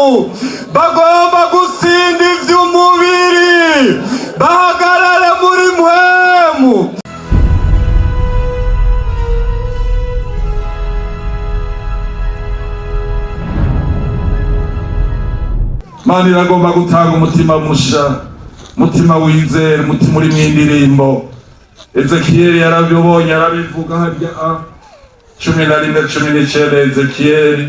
Mpwemu, bagomba gutsinda ivy'umubiri, bahagarare muri Mpwemu. Mana iragomba gutanga umutima musha, umutima wizera, umutima uri mw'indirimbo. Ezekiyeli yarabibonye, arabivuga harya 11:19, Ezekiyeli.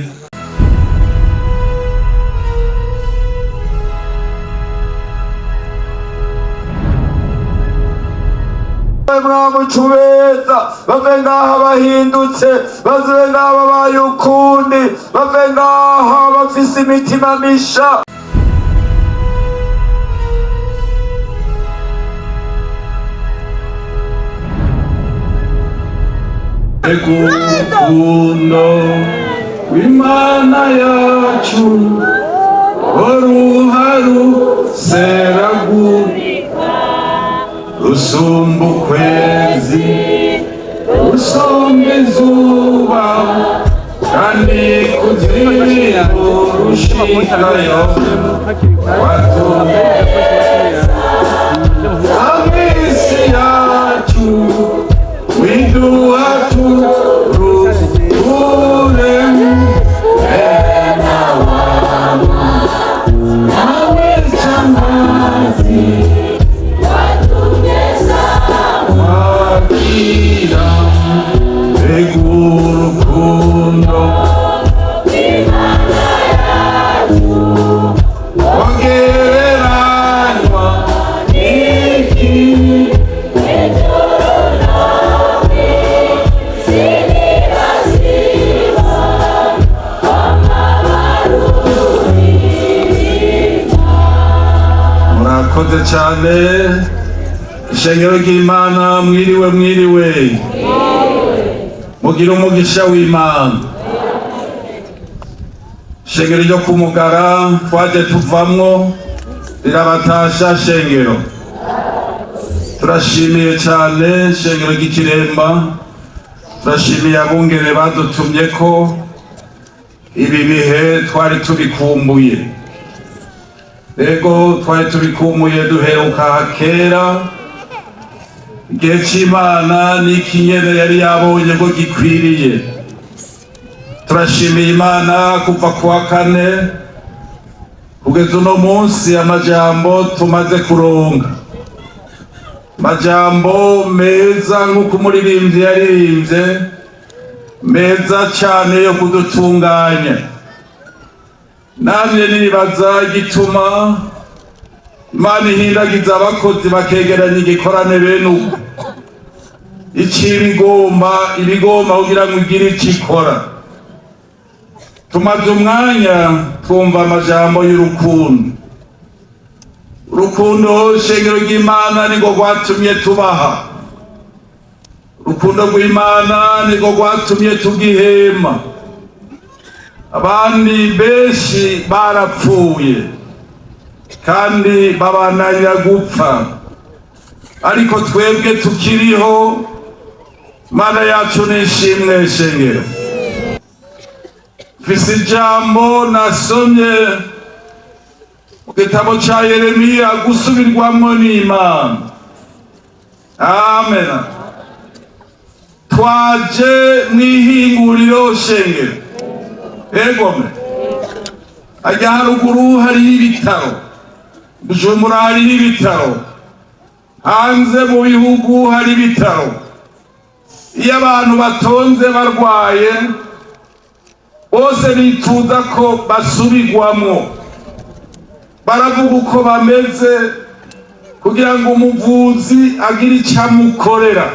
Mwamucu beza bave ngaha bahindutse, bave ngaha babaye ukundi, bave ngaha bafise imitima misha. Urukundo rw'Imana yacu ruharuseragurika, rusumba ukwezi, rusumba izuba, kandi kuzimu rushikayo. Amisi yacu widuha turuhure ena wana nawe chamazi wakira egurukundo wagereranywa n'iki? Murakoze cyane, ishengero ry'Imana. Mwiriwe, mwiriwe, mugira umugisha w'Imana. Ishengero ryo kumugara twaje tuvamwo rirabatasha. Shengero, turashimiye cyane. Shengero ry'Ikiremba, turashimiye abungere badutumye ko ibi bihe twari tubikumbuye. Ego, twari tubikumbuye, duheruka kera. Igihe c'Imana n'ikinyene yari yabonye ngo gikwiriye. Turashimiye Imana kuva kuwa kane kugeza uno munsi, amajambo tumaze kuronka, amajambo meza nk'uko umuririmbyi yaririmbye, meza cane yo kudutunganya. Namye nibaza igituma Imana ihindagiza abakozi bakegeranya igikorane bene uko, ico ibigomba, ibigomba kugira ngo igire ico ikora. Tumaze umwanya twumva amajambo y'urukundo. Urukundo, shengero ry'Imana, nirwo rwatumye tubaha. Urukundo rw'Imana nirwo rwatumye tugihema. Abandi benshi barapfuye kandi babananya gupfa, ariko twebwe tukiriho. Mana yacu nishimwe. Shengero, mfise ijambo nasomye mu gitabo ca Yeremiya, gusubirwamwo n'Imana. Amen. Twaje mw'ihinguriro, shengero. Egome ajya haruguru hariho ibitaro, Bujumbura hariho ibitaro, hanze mu bihugu hari ibitaro. Iyo abantu batonze barwaye, bose bifuza ko basubirwamwo, baravuga uko bameze kugira ngo umuvuzi agire icyo amukorera.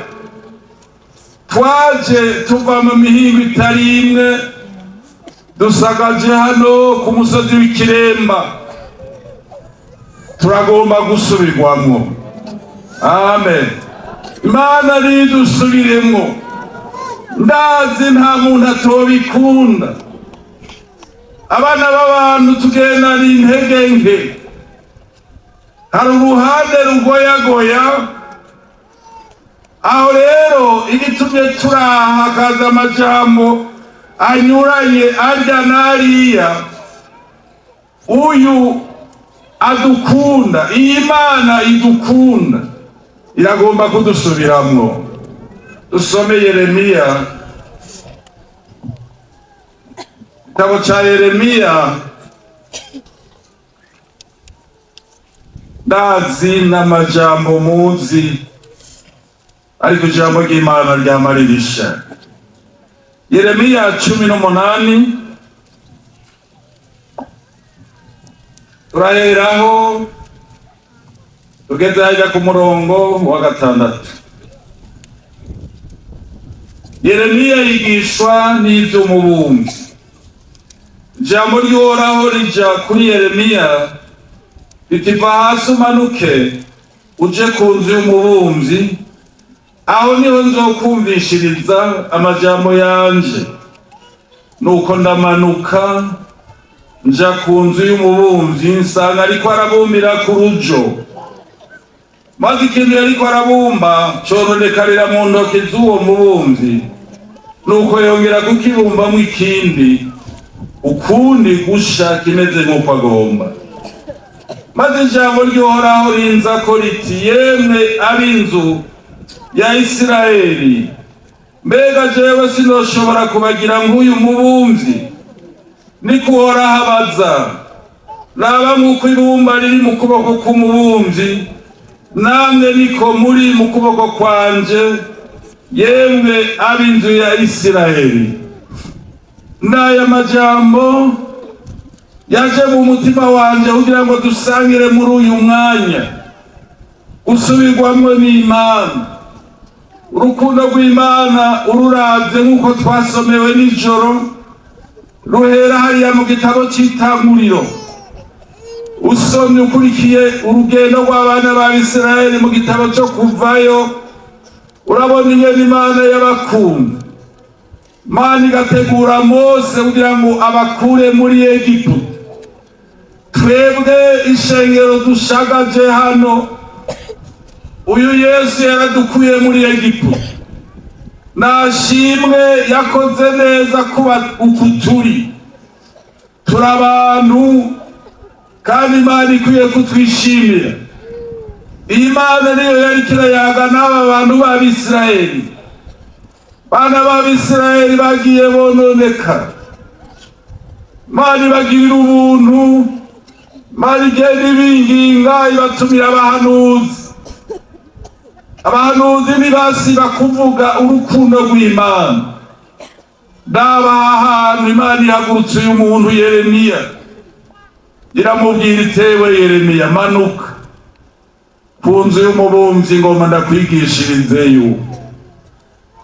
Twaje tuva mu mihingo itari imwe, dusagaje hano ku musozi w'Ikiremba, turagomba gusubirwamwo. Amen. Imana nidusubiremwo. Ndazi nta muntu atobikunda. Abana b'abantu tugendana intege nke, hari uruhande rugoyagoya. Aho rero igitumye turaha, hakaza amajambo anyuranye arya n'ariya. Uyu adukunda, iyi Mana idukunda iragomba kudusubiramwo. Dusome Yeremiya, igitabo ca Yeremiya. Ndazi n'amajambo muzi, ariko ijambo ry'Imana ryamaririsha. Yeremiya 18, turaheraho tugeze hajya ku murongo wa 6. Yeremiya yigishwa n'ivy'umubumbyi. Ijambo ry'Uhoraho rija kuri Yeremiya riti: va hasi umanuke uje ku nzu y'umubumbyi, aho niho nzokumvishiriza amajambo yanje. Nuko ndamanuka nja ku nzu y'umubumbyi, nsanga ariko arabumbira ku rujo, maze ikintu yariko arabumba cononekarira mu ntoki z'uwo mubumbyi. Nuko yongera kukibumbamwo ikindi ukundi gusha kimeze nk'uko agomba. Maze ijambo ry'Uhoraho rinzako riti: yemwe ab'inzu ya Isirayeli, mbega jewe sinoshobora kubagira nk'uyu mubumvyi? Niko Uhoraho abaza. Raba, nk'uko ibumba riri mu kuboko k'umubumvyi, namwe niko muri mu kuboko kwanje, yemwe ab'inzu ya Isirayeli. N'aya majambo yaje mu mutima wanje kugira ngo dusangire muri uyu mwanya gusubirwamwo n'Imana. Urukundo rw'Imana ururavye nk'uko twasomewe nijoro, ruhera hariya mu gitabo c'Itanguriro. Usomye ukurikiye urugendo rw'abana ba Isirayeli mu gitabo co Kuvayo, urabona ingene Imana y'abakunda. Imana igategura Mose kugira ngo abakure muri Egiputa. Twebwe ishengero dushagaje hano, uyu Yesu yaradukuye muri Egiputa. Nashimwe, yakoze neza kuba uku turi. Turi abantu kandi Imana ikwiye kutwishimira. Iyi Mana niyo yari kirayaga n'aba bantu b'Abisirayeli. Bana b'Abisirayeli bagiye bononeka, Imana ibagirira ubuntu. Imana igenda ibinginga, ibatumira abahanuzi. Abahanuzi ntibasiba kuvuga urukundo rw'Imana. Ndaba ahantu Imana ihagurutse uyu muntu Yeremiya, iramubwira itewe: Yeremiya, manuka ku nzu y'umubumbyi, ngoma ndakwigishirizeyo.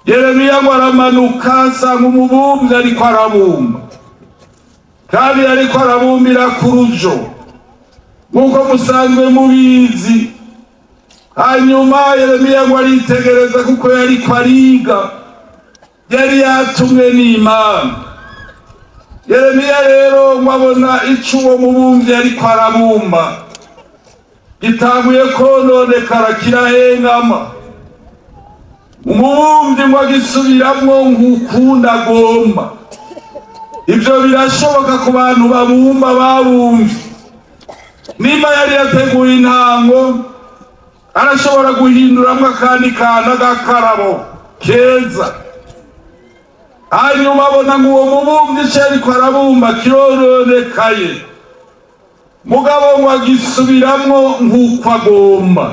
Yeremiya ngo aramanuka, asanga umubumbyi ariko arabumba, kandi ariko arabumbira ku rujo nk'uko musanzwe mubizi. Hanyuma Yeremiya ngo aritegereza, kuko yariko ariga, yari yatumwe n'Imana. Yeremiya rero ngo abona ico uwo mubumbyi ariko arabumba gitanguye kononekara, kirahengama. Umubumbyi ngo agisubiramwo nk'ukunda agomba. Ivyo birashoboka ku bantu babumba, babumvye. Nimba yari yateguye intango, arashobora guhinduramwo akandi kantu, agakarabo keza. Hanyuma abona ngo uwo mubumbyi ico yariko arabumba kirononekaye, mugabo ngo agisubiramwo nk'uko agomba.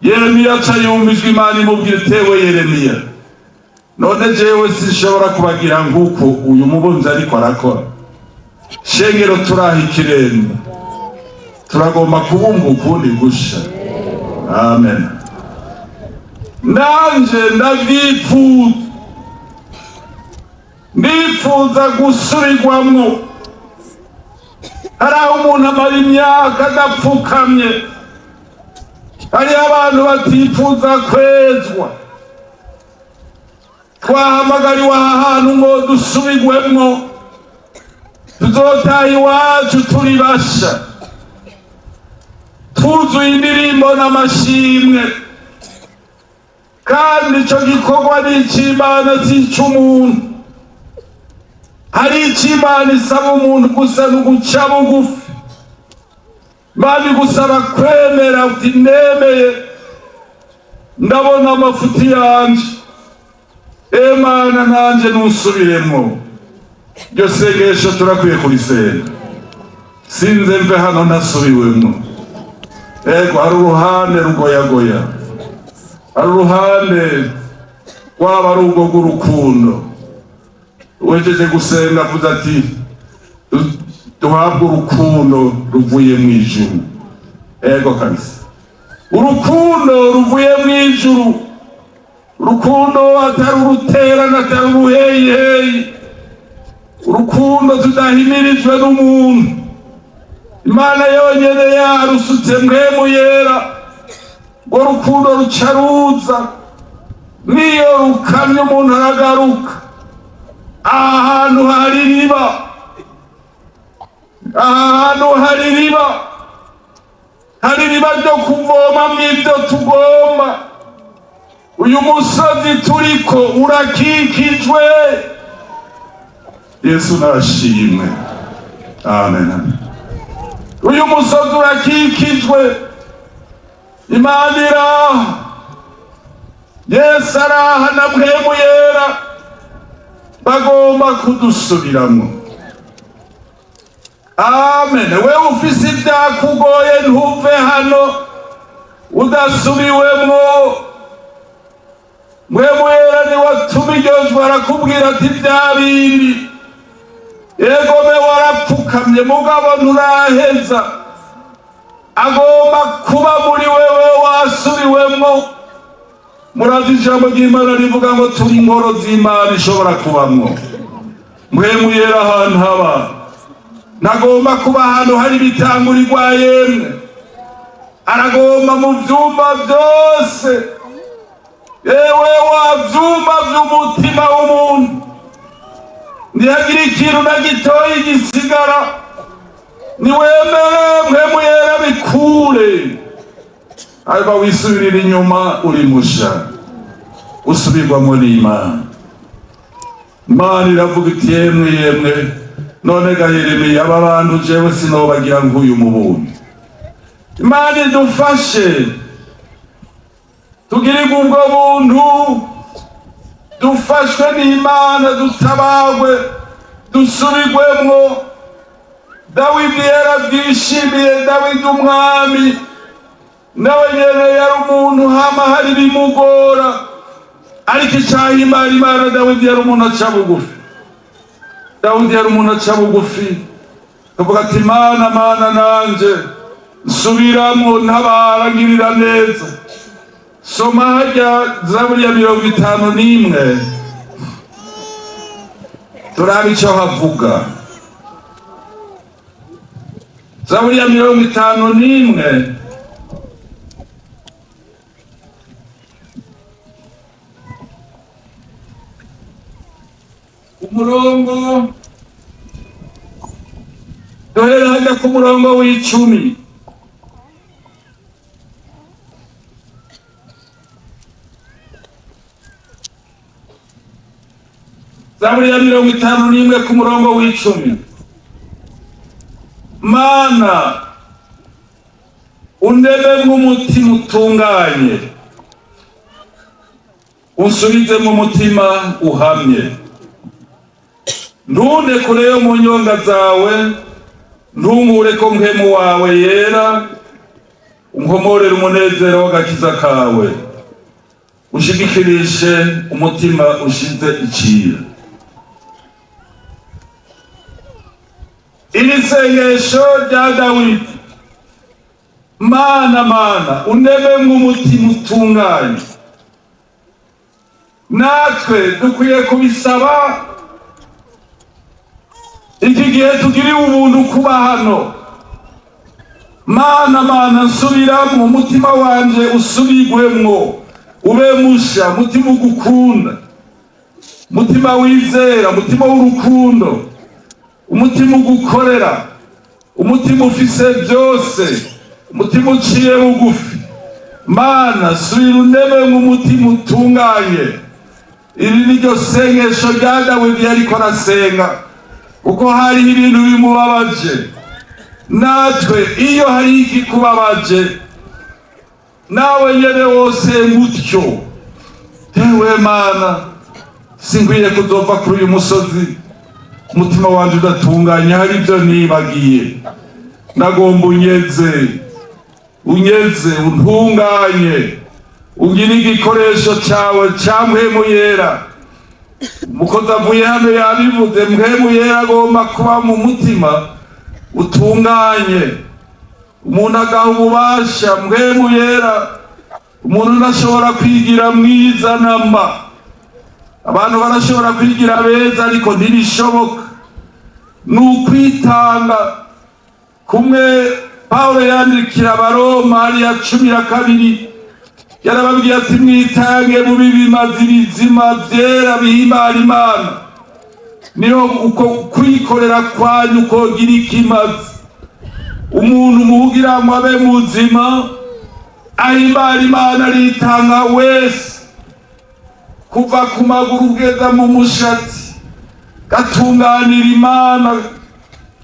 Yeremiya aca yumva ijwi Imana imubwira itewe: Yeremiya, none jewe sinshobora kubagira nk'uko uyu mubumbyi ariko arakora? Shengero, turaha ikiremba, turagomba kubumba ukundi gusha. Amen. Nanje ndavyipfuza, ndipfuza gusubirwamwo. Hari aho umuntu amara imyaka adapfukamye, hariho abantu batipfuza kwezwa. Twahamagariwe aha hantu ngo dusubirwemwo, tuzotaha iwacu turi basha, tuzuye indirimbo n'amashimwe. Kandi ico gikorwa ni ic'Imana, si ic'umuntu. Hari icyo Imana isaba umuntu gusa, ni uguca bugufi. Imana igusaba kwemera uti: "Nemeye, ndabona amafuti yanje, Imana nanje nusubiremo." Iryo sengesho turakwiye kurisenga. Sinze mve hano ntasubiwemo. Ego, hari uruhande rugoyagoya, hari uruhande rwaba ari urwo rw'urukundo. Uwejeje gusenga avuze ati: "Duhabwe urukundo ruvuye mu ijuru." Ego kabisa, urukundo ruvuye mu ijuru, urukundo atari uruterana, atari uruheyiheyi, urukundo tudahimirijwe n'umuntu. Imana yonyene yarusutse Mpwemu Yera, ngo rukundo ruca ruza. Niyo rukamye umuntu aragaruka. Aha hantu hari iriba, aha hantu hari iriba, hari iriba ryo kuvomamwo ibyo tugomba. Uyu musozi turiko urakikijwe. Yesu nashimwe, amen. Uyu musozi urakikijwe, Imana iraha, Yesu araha na Mpwemu Yera, bagomba kudusubiramwo. Amen. Wewe ufise ibyakugoye, ntuve hano udasubiwemwo. Mpwemu Yera niwe atuma iryo jwi, arakubwira ati: "Bya bindi, yegome warapfukamye, mugabo nturaheza." Agomba kuba muri wewe wasubiwemwo. Murazi ijambo ry'Imana rivuga ngo turi ingoro z'Imana ishobora kubamwo. Mpwemu Yera ahantu haba ntagomba kuba ahantu hari ibitangurirwa, yemwe, aragomba mu vyumba byose, yewe wa vyumba vy'umutima w'umuntu, ntihagire ikintu na gitoyi gisigara. Niwemere Mpwemu Yera bikure, hanyuma wisubirira inyuma uri musha, usubirwamo n'Imana. Imana iravuga iti: "Yemwe, yemwe, none ga Yeremiya, aba bantu jewe sinobagira nk'uyu mubumbi." Imana idufashe tugirirwe ubwo buntu, dufashwe n'Imana, dutabagwe, dusubirwemwo. Dawidi yarabyishimiye. Dawidi umwami nawe nyene yari umuntu, hama hari bimugora, ariko icahimara Imana, Dawidi yari umuntu aca bugufi. Dawidi yari umuntu aca bugufi, akavuga ati: "Mana, Mana, nanje nsubiramwo, ntabara, ngirira neza." Soma harya Zaburi ya 51, turabe ico havuga. Zaburi ya 51, umurongo, duhera hajya ku murongo w'10. Zaburi ya 51 ku murongo w'10: "Mana, undememwo umutima utunganye, unsubizemwo umutima uhamye. Ntunde kure yo mu nyonga zawe, ntunkureko Mpwemu wawe Yera. Unkomorere umunezero w'agakiza kawe, ushigikirishe umutima ushize icira." Iri sengesho rya Dawidi: "Mana, Mana, undememwo umutima utunganye." Natwe dukwiye kubisaba iki gihe tugiriwe ubuntu kuba hano. Mana, Mana, nsubiramwo, umutima wanje usubigwemwo, ube musha, umutima ugukunda, umutima wizera, umutima w'urukundo, umutima ugukorera, umutima ufise byose, umutima uciye bugufi. Mana, subira undememwo umutima utunganye. Iri ni ryo sengesho rya Dawidi yariko arasenga. Kuko hariho ibintu bimubabaje. Natwe iyo hari ikikubabaje, nawe nyene wose gutyo: "Ewe Mana, sinkwiye kuzova kuri uyu musozi umutima wanje udatunganye. Hari ibyo nibagiye, ndagomba unyeze, unyeze, untunganye, ungire igikoresho cawe ca Mpwemu Yera." Umukozi avuye hano yabivuze: Mpwemu Yera agomba kuba mu mutima utunganye, umuntu agaha ububasha Mpwemu Yera. Umuntu ntashobora kwigira mwiza namba. Abantu barashobora kwigira beza, ariko ntibishoboka. Ni ukwitanga kumwe. Pawulo yandikira Abaroma hariya 12, yarababwiye ati: "Mwitange mubi bimazi bizima, vyera, bihimbara Imana, niho uko kwikorera kwanyu kogira ikimazi." Umuntu muhugira ngo abe muzima ahimbara Imana, aritanga wese, kuva ku maguru kugeza mu mushatsi, gatunganira Imana,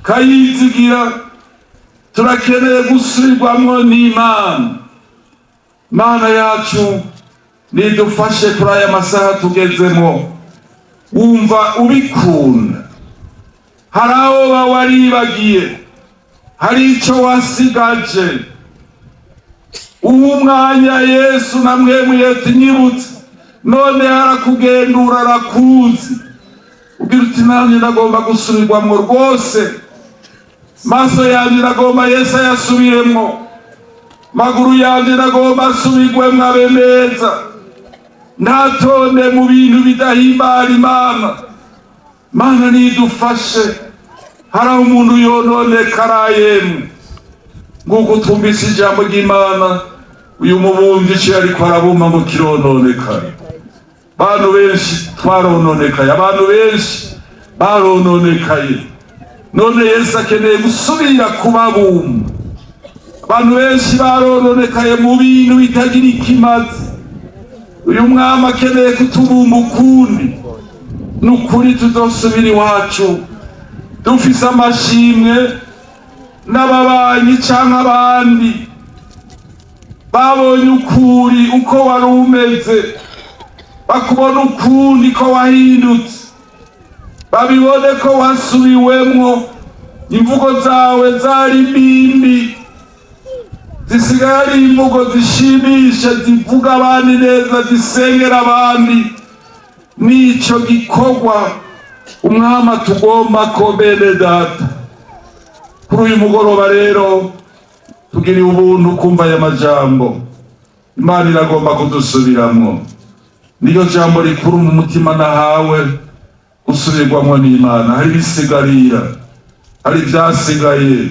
kayizigira. Turakeneye gusubirwamwo n'Imana. Imana yacu nidufashe kuri aya masaha tugezemo. Wumva ubikunda, hari aho waribagiye, hari ico wasigaje. Uwo mwanya Yesu na Mpwemu nyibutse none arakugendura, arakuzi. Ugira uti: "Nanjye ndagomba gusubirwamwo rwose. Maso yanjye ndagomba Yesu ayasubiremwo, maguru yanjye ndagomba asubirwemwo, abe meza, ntatonde mu bintu bidahimbara Imana." Mana nidufashe. Hari aho umuntu yononekara yemwe. Nguko twumvise ijambo ry'Imana, uyu mubumbyi icyo ariko arabumba ngo kirononekara. Abantu benshi twarononekaye, abantu benshi barononekaye. None Yesu akeneye gusubira kubabumba. Abantu benshi barononekaye mu bintu bitagira ikimazi. Uyu mwami akeneye kutubumba ukundi. Ni ukuri tuzosubira iwacu dufise amashimwe, n'ababanyi canke abandi babonye ukuri uko wari umeze, bakubona ukundi ko wahindutse, babibone ko wasubiwemwo. Imvugo zawe zari mbimbi, zisigaye ari imvugo zishimisha, zivuga abandi neza, zisengera abandi. Nico gikorwa umwami atugomba ko. Bene data, kuri uyu mugoroba rero tugiriye ubuntu kumva aya majambo. Imana iragomba kudusubiramwo. Niyo jambo rikuru mu mutima nahawe: gusubirwamwo n'Imana. Hari ibisigarira, hari ivyasigaye.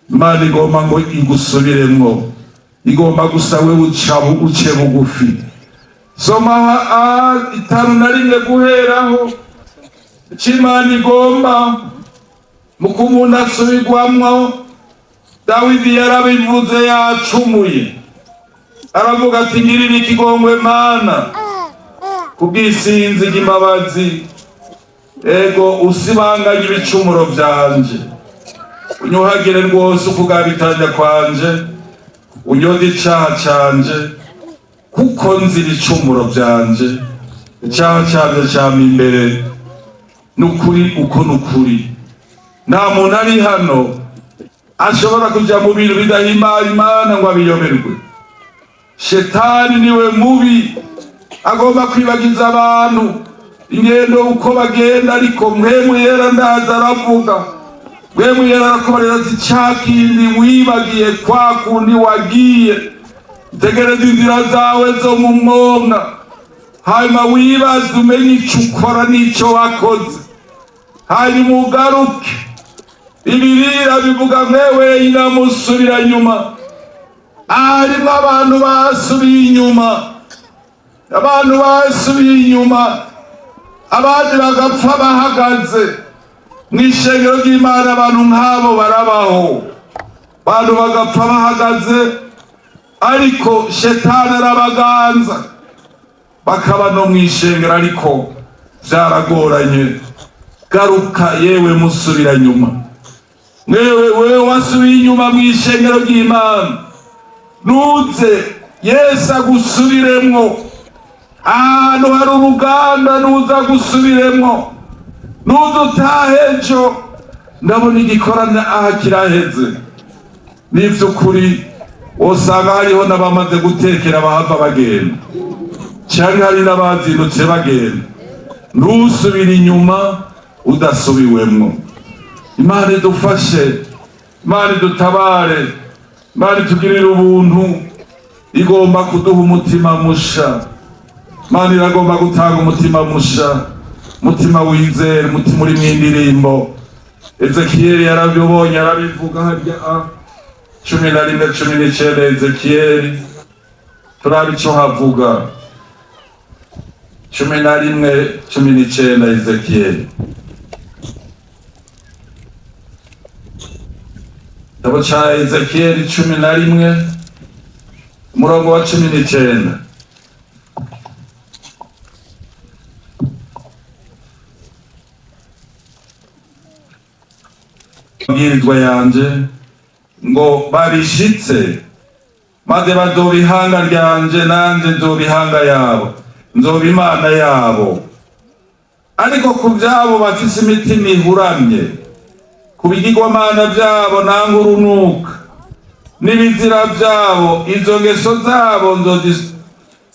Imana igomba ngo igusubiremwo, igomba gusa we uce bugufi. Soma 51 guheraho. Ico Imana igomba mu kumuntu asubirwamwo, Dawidi yarabivuze yacumuye, aravuga ati: "Ngirira ikigongwe Mana, kubw'isinzi ry'imbabazi, ego usibanganye ibicumuro vyanje, unyuhagire rwose ukugabitanya kwanje, unyoze icaha canje, kuko nzi ibicumuro vyanje, icaha canje cama imbere." Nukuri, uko nukuri, nta muntu ari hano ashobora kuja mu bintu bidahimbara Imana ngo abiyoberwe. Shetani niwe mubi, agomba kwibagiza abantu ingendo uko bagenda, ariko Mpwemu Yera ndaza aravuga. Mpwemu Yera arakubarira ati: "Ca kindi wibagiye, kwa kundi wagiye, tegereza inzira zawe zo mu mwonga, hanyuma wibaze, umenye ico ukora n'ico wakoze, hanyuma ugaruke." Bibiliya bivuga mwewe inamusubira nyuma. Harimwo abantu basubiye inyuma, abantu basubiye inyuma, abandi bagapfa bahagaze mu ishengero ry'Imana. Abantu nk'abo barabaho, abantu bagapfa bahagaze, ariko shetani arabaganza, bakaba no mu ishengero, ariko vyaragoranye. Garuka. Garuka yewe musubira nyuma, mwewe wewe wasubiye inyuma mu ishengero ry'Imana, nuze Yesu agusubiremwo. Ahantu hari uruganda, nuza gusubiremwo, nuza utahe ejo. Ndabona igikorane aha kiraheze. N'ivy'ukuri wosanga hariho n'abamaze gutekera bahava bagenda, canke hari n'abazindutse bagenda. Ntusubire inyuma udasubiwemwo. Imana idufashe, Imana idutabare, Imana itugirire ubuntu. Igomba kuduha umutima musha. Imana iragomba gutanga umutima musha, umutima wizera, umutima urimwo indirimbo. Ezekiyeli yarabibonye, arabivuga harya a 11:19. Ezekiyeli, turabe ico havuga. 11:19, Ezekiyeli, igitabo ca Ezekiyeli 11, umurongo wa 19. Amabwirizwa yanje ngo babishitse, maze bazoba ihanga ryanje, nanje nzoba ihanga yabo, nzoba Imana yabo. Ariko ku vyabo bafise imitima ihuramye, ku bigirwamana vyabo nanga urunuka, n'ibizira vyabo, izo ngeso zabo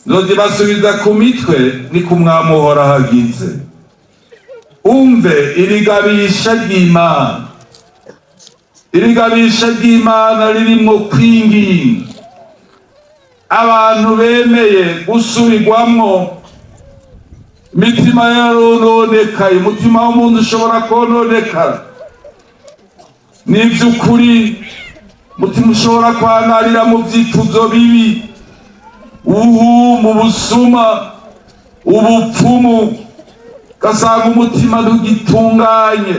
nzozibasubiza ku mitwe, ni ku Mwami Uhoraho agize. Umve irigabisha ry'Imana, irigabisha ry'Imana ririmwo kwinginga abantu bemeye gusubirwamwo. Imitima yarononekaye. Umutima w'umuntu ushobora kononekara. N'ivy'ukuri, umutima ushobora kwangarira mu vyifuzo bibi, ubu mu busuma, ubupfumu, ugasanga umutima ntugitunganye.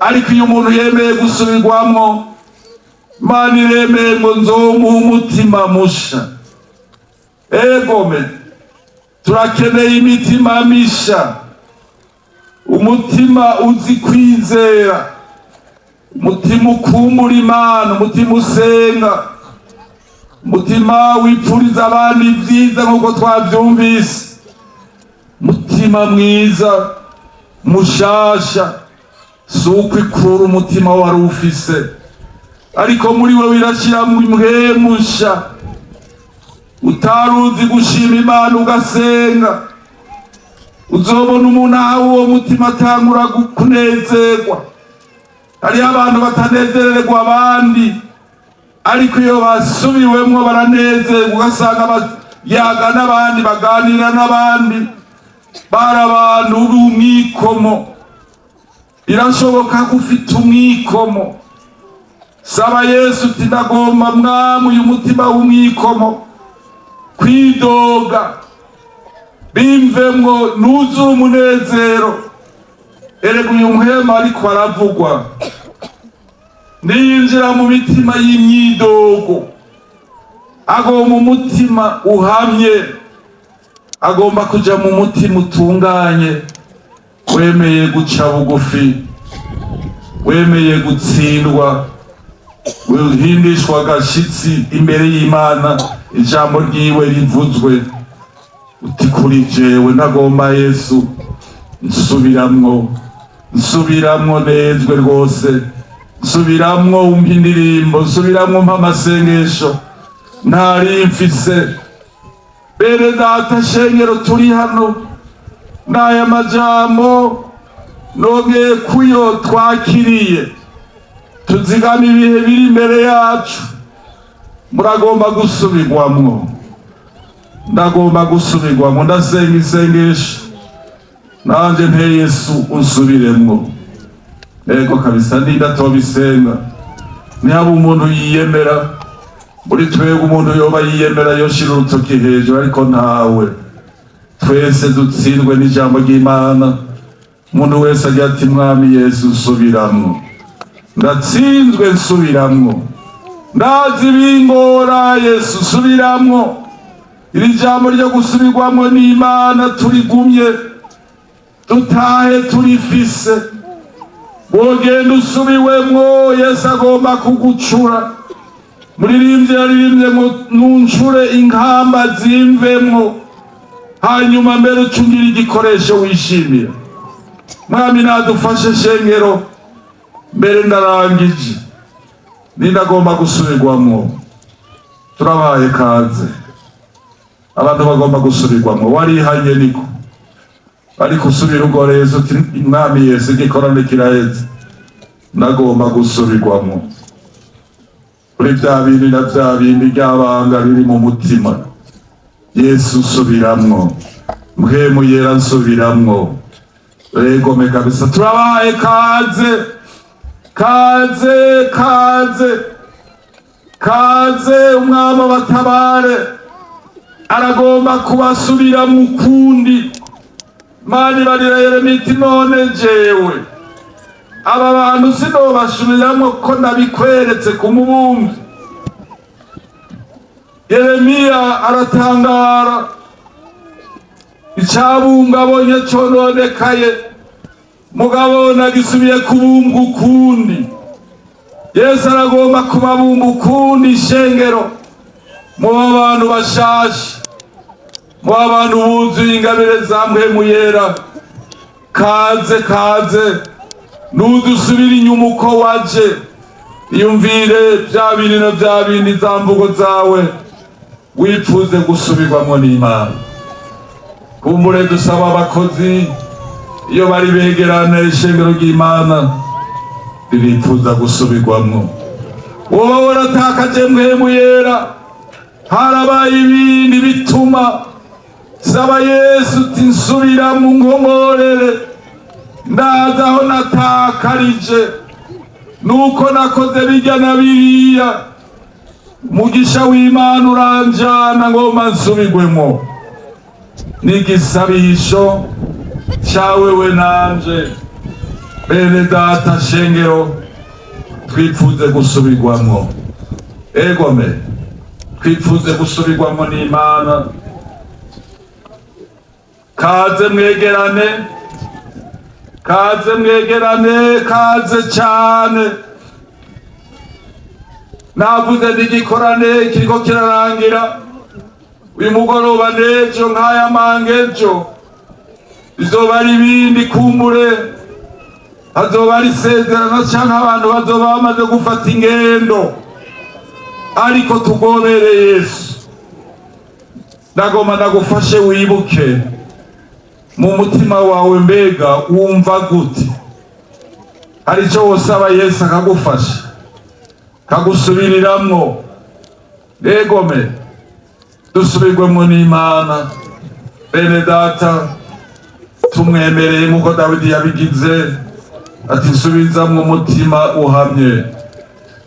Ariko iyo umuntu yemeye gusubirwamwo, Imana iremeye ngo nzomuha umutima musha. Egome, turakeneye imitima misha, umutima uzi kwizera, umutima ukumbura Imana, umutima usenga, umutima wipfuriza abandi ibyiza nk'uko twavyumvise, umutima mwiza mushasha. Si uko ikura umutima wari ufise, ariko muri we wirashiramwo impwemu nsha. Utaruzi gushima Imana ugasenga, uzobona umuntu ahawe uwo mutima atangura kunezerwa. Hariho abantu batanezererwa abandi, ariko iyo basubiwemwo baranezerwa, ugasanga bayaga n'abandi, baganira n'abandi, bari abantu b'umwikomo. Birashoboka ko ufite umwikomo. Saba Yesu uti: "Ndagomba, Mwami, uyu mutima w'umwikomo, kwidoga bimvemwo, nuzure umunezero." Erega uyu muhema ariko aravugwa niyinjira mu mitima y'imyidogo. Agomba umutima uhamye, agomba kuja mu mutima utunganye, wemeye guca bugufi, wemeye gutsindwa, uhindishwa agashitsi imbere y'Imana, ijambo ryiwe rivuzwe, uti: "Kuri jewe ntagomba, Yesu, nsubiramwo, nsubiramwo nezwe rwose, nsubiramwo umpa indirimbo, nsubiramwo umpa amasengesho ntari mfise." Bene data, shengero turi hano, n'aya majambo nongeye kuyo twakiriye, tuzigama ibihe biri imbere yacu. Muragomba gusubirwamwo? Ndagomba gusubirwamwo. Ndasenga isengesho nanje nte: "Yesu, unsubiremwo." Ego kabisa, ndatobisenga ntihaba umuntu yiyemera muri twebwe. Umuntu yoba yiyemera yoshira urutoki hejuru, ariko ntawe. Twese dutsindwe n'ijambo ry'Imana. Umuntu wese agira ati: "Mwami Yesu, nsubiramwo, ndatsinzwe, nsubiramwo, ndazi bingora, Yesu nsubiramwo." Iri jambo ryo gusubirwamwo n'Imana turigumye. Dutahe turifise. Wogenda usubiwemwo. Yesu agomba kugucura. Muririmbyi yaririmbye ngo nuncure inkamba zimvemwo, hanyuma mbere ucungira igikoresho wishimira. Mwami nadufashe. Shengero, mbere ndarangije. Nindagomba gusubirwamwo? Turabaye kaze. Abantu bagomba gusubirwamwo, warihanye niko ariko usubira ubwo Yesu uti: "Mwami Yesu, igikorane kiraheze, ndagomba gusubirwamwo kuri bya bindi na bya bindi ryabanga riri mu mutima. Yesu nsubiramwo, Mpwemu Yera nsubiramwo." Egome kabisa, turabaye kaze, kaze, kaze, kaze. Umwami abatabare, aragomba kubasubira mu kundi. Mani barira Yeremiya iti: "None jewe aba bantu sinobasubiramwo ko nabikweretse ku mubumbi?" Yeremiya aratangara, icabumbwa abonye cononekaye, mugabo nagisubiye kubumbwa ukundi. Yesu aragomba kubabumba ukundi. Ishengero, muba abantu bashasha, muba abantu buzuye ingabire za Mpwemu Yera. Kaze, kaze. Ntudusubire inyuma uko waje. Iyumvire bya bindi na bya bindi, za mvugo zawe, wipfuze gusubirwamwo n'Imana. Kumbure dusaba abakozi iyo bari begerane. Ishengero ry'Imana riripfuza gusubirwamwo. Woba waratakaje Mpwemu Yera, harabaye ibindi bituma. Saba Yesu uti: "Nsubira mu nkomorere, ndaza aho natakarije, nuko nakoze bijya na biriya, umugisha w'Imana uranjana, ngomba nsubigwemo." N'igisabisho cyawewe nanje, bene data. Shengero, twipfuze gusubirwamwo. Egome, twipfuze gusubirwamwo n'Imana. Kaze mwegerane, kaze mwegerane, kaze cyane. Navuze n'igikorane kiriko kirarangira uyu mugoroba n'ejo nk'aya manga. Ejo bizoba ari ibindi, kumbure hazoba ari isezerano canke abantu bazoba bamaze gufata ingendo, ariko tugobere Yesu. Ndagomba ndagufashe wibuke mu mutima wawe, mbega wumva gute? Hari icyo wosaba Yesu akagufasha, akagusubiriramwo? Egome, dusubirwemo n'Imana. Bene data, tumwemereye nk'uko Dawidi yabigize ati: "Nsubizamwo umutima uhamye."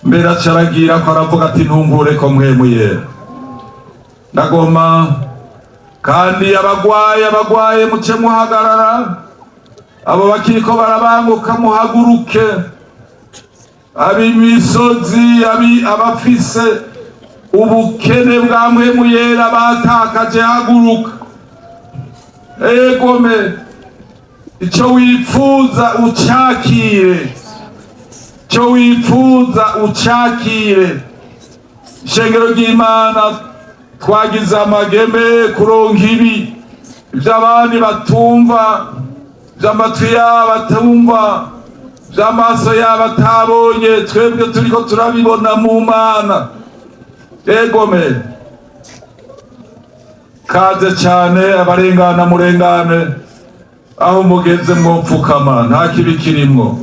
Mbere acaragira ko aravuga ati: "Ntunkure ko Mpwemu Yera." Ndagoma kandi abagwaye, abagwaye muce muhagarara. Abo bakiriko barabanguka, muhaguruke. Ab'imisozi, abafise ubukene bwa Mpwemu Yera batakaje, haguruka. Egome, icyo wipfuza ucakire, icyo wipfuza ucakire. Ishengero ry'Imana, twagize amageme kuronka ibi iby'abandi batumva, iby'amatwi yabo atumva, iby'amaso yabo atabonye, twebwe turiko turabibona mu Mana. Egome, kaze cyane. Abarengana murengane. Aho mugeze mwopfukama, nta kibi kirimwo.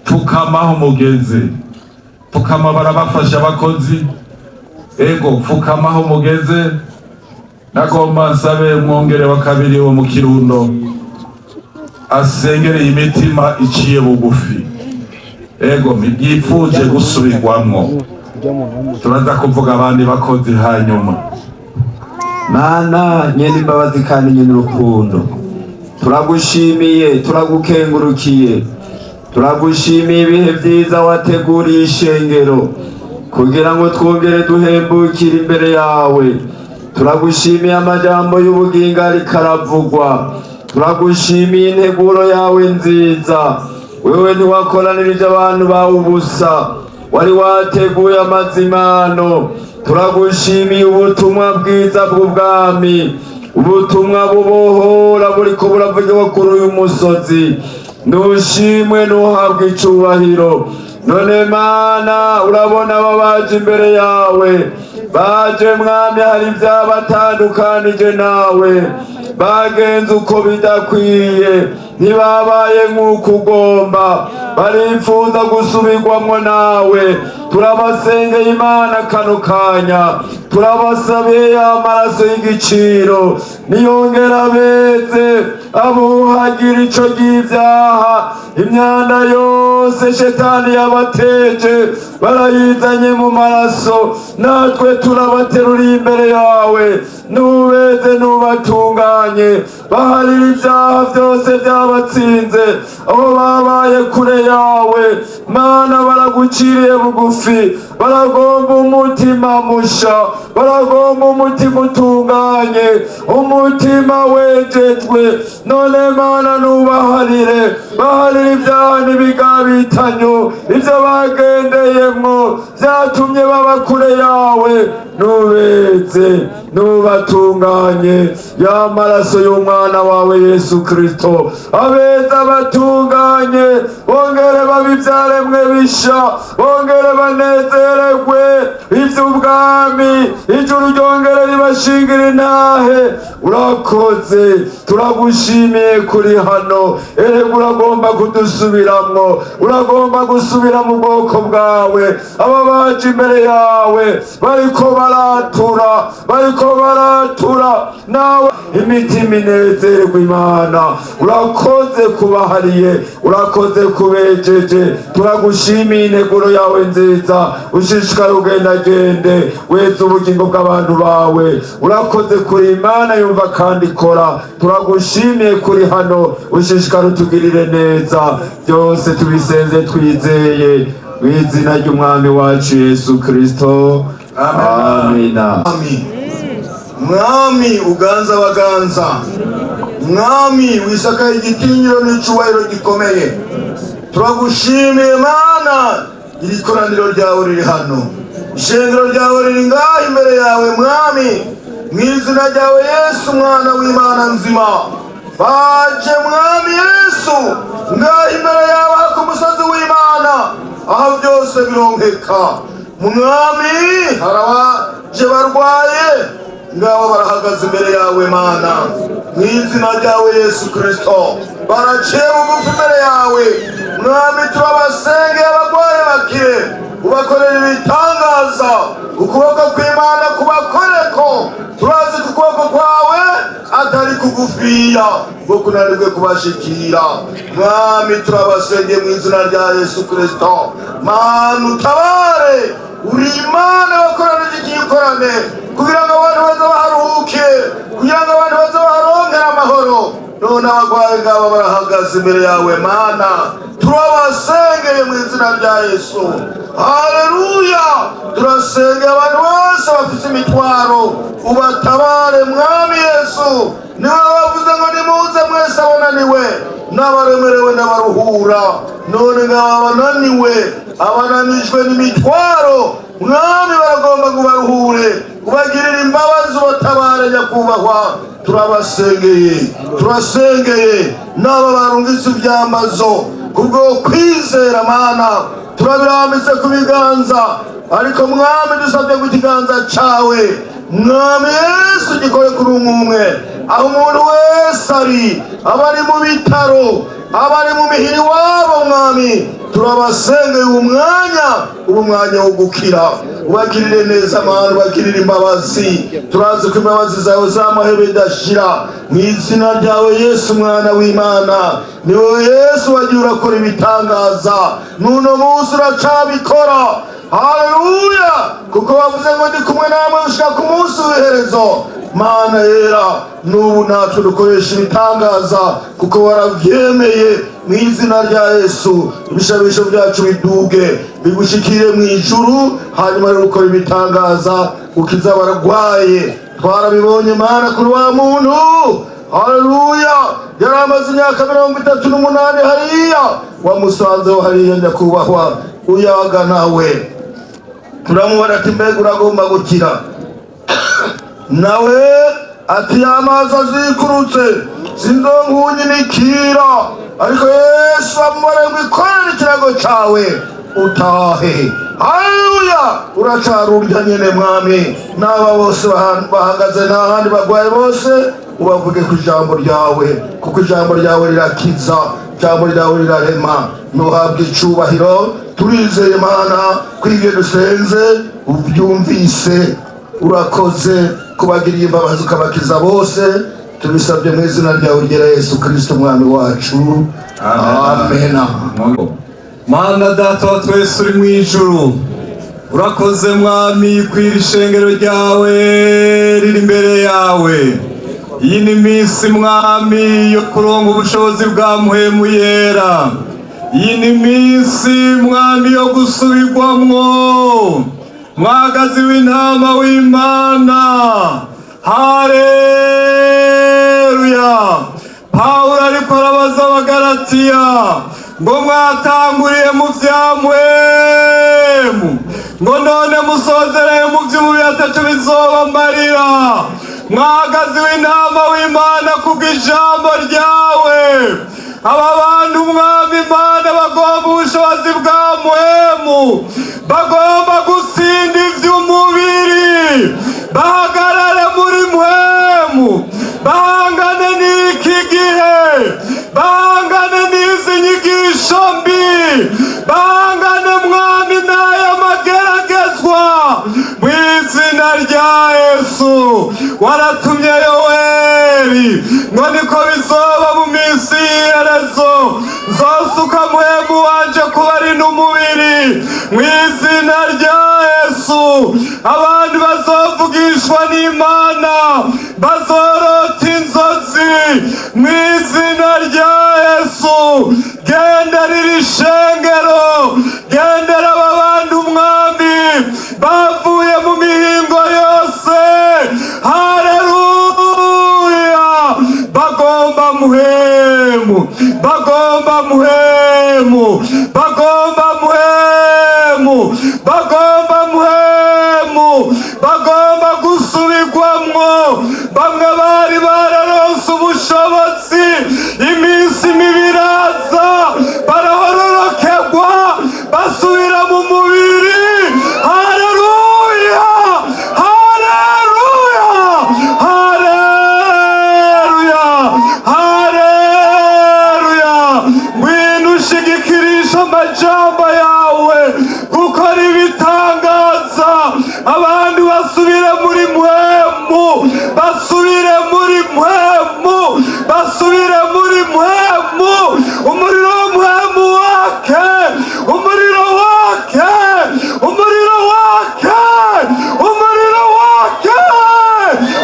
Pfukama aho mugeze, pfukama, barabafasha abakozi. Ego, pfukama aho mugeze. Nagomba nsabe umwongere wa kabiri wo mu Kirundo asengereye imitima iciye bugufi, ego, yifuje gusubirwamwo. Turaza kuvuga abandi bakozi hanyuma. Mana nyene imbabazi kandi nyene urukundo, turagushimiye, turagukengurukiye, turagushimiye ibihe vyiza wateguriye ishengero kugira ngo twongere duhembukire imbere yawe. Turagushimiye amajambo y'ubugingo ariko aravugwa. Turagushimiye integuro yawe nziza. Wewe ntiwakoranirije abantu bawe ubusa, wari wateguye amazimano. Turagushimiye ubutumwa bwiza bw'ubwami, ubutumwa bubohora buriko buravugirwa kuri uyu musozi. Nushimwe, nuhabwe icubahiro. None Mana, urabona aba baje imbere yawe, baje Mwami hari ibyabatandukanije nawe, bagenze uko bidakwiye, ntibabaye nk'uko ugomba, barifuza gusubirwamwo nawe. Turabasengeye Imana kano kanya, turabasabiye y'amaraso y'igiciro niyongera beze, abuhagira ico ry'ivyaha, imyanda yose shetani yabateje barayizanye mu maraso. Natwe turabateruriye imbere yawe, nubeze, nubatunganye, baharira ibyaha byose byabatsinze aho babaye kure yawe. Mana, baraguciriye bugufi, baragomba umutima musha, baragomba umutima utunganye, umutima wejejwe. None Mana, nubaharire, baharire ibyaha n'ibigabitanyo, ibyo bagendeyemwo byatumye baba kure yawe. Nubeze, nubatunganye, ya maraso y'umwana wawe Yesu Kristo abeza, batunganye, bongere babibyaremwe bisha, bongere banezererwe iby'ubwami, ijuru ryongere ribashingira intahe. Urakoze, turagushimiye kuri hano. Erega uragomba kudusubiramwo, uragomba gusubira mu bwoko bwawe. Aba baje imbere yawe bariko baratura, bariko baratura nawe, imitima inezerwa. Imana, urakoze kubahariye, urakoze kubejeje. Turagushimiye integuro yawe nziza. Ushishikare ugendagende, weze ubugingo bw'abantu bawe. Urakoze kuri Imana yumva kandi ikora. Turagushimiye kuri hano, ushishikare utugirire neza. Byose tubisenze twizeye mu izina ry'umwami wacu Yesu Kristo, amina. Mwami, Mwami uganza abaganza, Mwami wisakaye igitinyiro n'icubahiro gikomeye, turagushimiye Mana. Iri koraniro ryawe riri hano, ishengero ryawe riri ngaha imbere yawe Mwami, mu izina ryawe Yesu mwana w'Imana nzima. Baje Mwami Yesu ngaha imbere yawe aha ku musozi w'Imana, aho byose bironkeka. Mwami, hari abaje barwaye, ngabo barahagaze imbere yawe Mana, mu izina ryawe Yesu Kristo, baraciye bugufi imbere yawe Mwami. Turabasengeye, abarwaye bakire, ubakorera ibitangaza, ukuboko kw'Imana kubakoreko. Turazi ko ukuboko kwawe atari kugufiya ngo kunanirwe kubashikira. Mwami, turabasengeye mu izina rya Yesu Kristo. Mana, utabare, uri Imana wakoranije igikorane kugira ngo abantu baze baharuhuke, kugira ngo abantu baze baharonkere amahoro. None abarwayi ngaba barahagaze imbere yawe Mana, turabasengeye mu izina rya Yesu. Haleluya! Turasengeye abantu bose bafite imitwaro, ubatabare Mwami Yesu. Niwe wavuze ngo nimuze mwese abananiwe n'abaremerewe n'abaruhura. None ngaba abananiwe, abananijwe n'imitwaro, Mwami, baragomba ngo ubaruhure, ubagirire imbabazi, ubatabare nyakubahwa. Turabasengeye, turasengeye n'aba barungitse ibyambazo kubwo kwizera. Mana, turabirambitse ku biganza, ariko Mwami, dusabye ku kiganza cawe Mwami Yesu gikore kuri umwe umwe, aho umuntu wese ari, abari mu bitaro, abari mu mihiri iwabo. Mwami, turabasengeye, uyu mwanya uba umwanya wo gukira, ubagirire neza Mana, ubagirire imbabazi. Turazi ko imbabazi zawe z'amahebe idashira. Mu izina ryawe Yesu mwana w'Imana, ni wowe Yesu wagiye urakora ibitangaza, n'uno munsi uracabikora. Haleluya! Kuko wavuze ngo ndi kumwe namwe gushika ku munsi w'iherezo. Mana yera, n'ubu natwe dukoresha ibitangaza kuko waravyemeye. Mu izina rya Yesu, ibishabisho byacu biduge bigushikire mu ijuru, hanyuma rero ukora ibitangaza, ukiza abarwaye. Twarabibonye Mana kuri wa muntu. Haleluya! Yari amaze imyaka 38 hariya, wamusanzeho hariya, nyakubahwa, uyaga nawe. Turamubona ati: "Mbega uragomba gukira?" Nawe ati: "Amazi azikurutse, sinzonkunyinikira." Ariko Yesu amubara ngo: "Ikorere ikirago cawe utahe." Haleluya! Uracari urya nyene, Mwami. N'aba bose bahagaze n'ahandi bagwaye bose, ubavuge ku ijambo ryawe, kuko ijambo ryawe rirakiza, ijambo ryawe rirarema. Ntuhabwe icubahiro. Turizeye, Mana, ko ibyo dusenze ubyumvise. Urakoze kubagiriye imbabazi, ukabakiza bose. Tubisabye mu izina ryawe ryera, Yesu Kristo, Umwami wacu. Amena. Mana Data wa twese uri mu ijuru, urakoze Mwami kwira ishengero ryawe riri imbere yawe. Iyi ni iminsi, Mwami, yo kuronga ubushobozi bwa Mpwemu Yera. Iyi ni iminsi, Mwami, yo gusubirwamwo. Mwagazi w'intama w'Imana, haleluya! Pawulo ariko arabaza Abagaratiya ngo: "Mwatanguriye mu vya Mpwemu, ngo none musozereye mu vy'umubiri, ataco bizobamarira." Mwagazi w'intama w'Imana, kubw'ijambo ryawe, aba bantu, Mwami Imana, bagomba ubushobozi bwa Mpwemu, bagomba gutsinda ivy'umubiri, bahagarare muri Mpwemu, bahangane n'iki gihe, bahangane n'izi nyigisho mbi, bahangane, Mwami, n'aya mageragezwa, mu izina rya Yesu. Waratumye Yoweri ngo: "Niko bizoba mu minsi y'iherezo, nzosuka Mpwemu wanje kuba ari n'umubiri." Mu izina rya Yesu, abantu bazovugishwa n'Imana, bazorota inzozi, mu izina rya Yesu. Gendera iri shengero, gendera aba bantu, Mwami, bavuye mu mihingo yose. Haleluya! Bagomba Mpwemu, bagomba Mpwemu, bagomba Mpwemu, bagomba Mpwemu, bagomba gusubirwamwo. Bamwe bari bararonse ubushobozi, iminsi mibi iraza, barahororokerwa, basubira mu mubiri. Haleluya, haleluya, haleluya, haleluya! Ngwino ushigikirisha amajambo yawe gukora ibitangaza, abantu basubire muri Mpwemu, basubire muri Mpwemu, basubire muri Mpwemu. Umuriro w'Mpwemu wake, umuriro wake, umuriro wake, umuriro wake,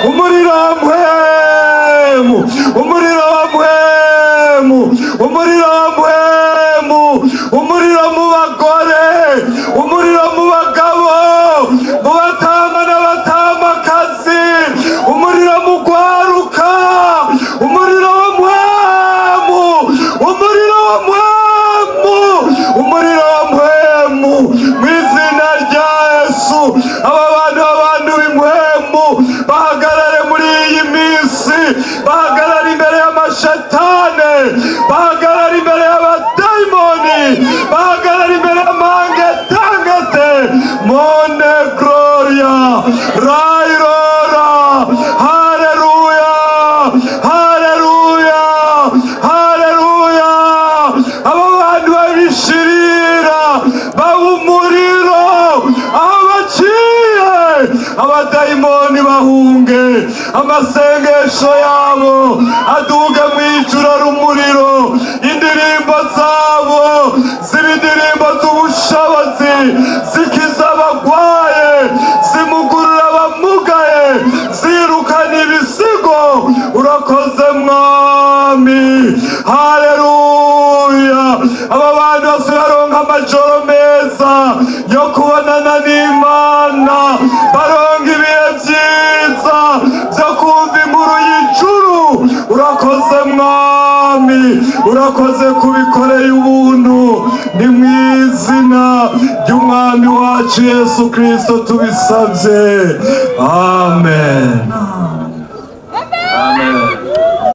umuriro wa Mpwemu, umuriro wa Mpwemu, umuriro wa Mpwemu, umuriro mu bagore, umuriro mu bagabo, mu batama n'abatamakazi, umuriro mu gwaruka, umuriro wa Mpwemu, umuriro wa Mpwemu, umuriro wa Mpwemu, mu izina rya Yesu. Aba bantu, abantu b'impwemu, bahagarare muri iyi minsi, bahagarare imbere y'amashetane, bahagarare imbere y'abadayimoni, bahagarare imbere y'amangetangete. Mone gloria rairora. Haleluya, haleluya, haleluya! Aba bantu babishirira, baba umuriro aho baciye, abadayimoni bahunge. Amasengesho yabo aduge mu ijuru ari umuriro, indirimbo zabo ziba indirimbo z'ubushobozi, zikiza abagwaye, zimugurura abamugaye, zirukana ibisigo. Urakoze, Mwami. Haleluya! Aba bantu bose baronka amajoro meza yo kubonana n'Imana, baronka ibihe byiza byo kumva inkuru y'ijuru. Ry'umwami wacu Yesu Kristo tubisabye, amen.